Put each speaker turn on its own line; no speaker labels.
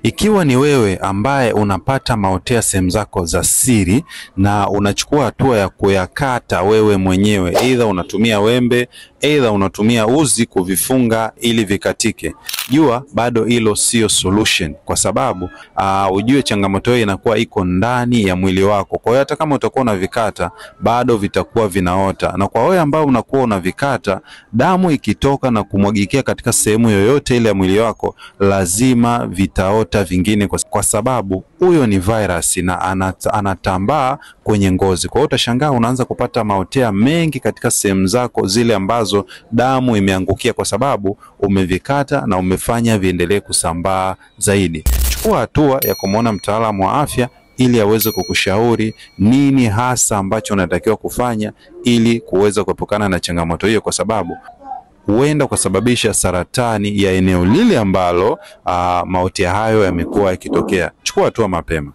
Ikiwa ni wewe ambaye unapata maotea sehemu zako za siri na unachukua hatua ya kuyakata wewe mwenyewe, aidha unatumia wembe, aidha unatumia uzi kuvifunga ili vikatike, jua bado hilo sio solution, kwa sababu ujue changamoto hiyo inakuwa iko ndani ya mwili wako. Kwa hiyo hata kama utakuwa unavikata bado vitakuwa vinaota, na kwa wewe ambao unakuwa unavikata, damu ikitoka na kumwagikia katika sehemu yoyote ile ya mwili wako, lazima vitaota vingine, kwa sababu huyo ni virus na anatambaa kwenye ngozi. Kwa hiyo utashangaa unaanza kupata maotea mengi katika sehemu zako zile ambazo damu imeangukia, kwa sababu umevikata na umefanya viendelee kusambaa zaidi. Chukua hatua ya kumwona mtaalamu wa afya ili aweze kukushauri nini hasa ambacho unatakiwa kufanya ili kuweza kuepukana na changamoto hiyo, kwa sababu huenda kusababisha saratani ya eneo lile ambalo maotea hayo yamekuwa yakitokea. Chukua hatua mapema.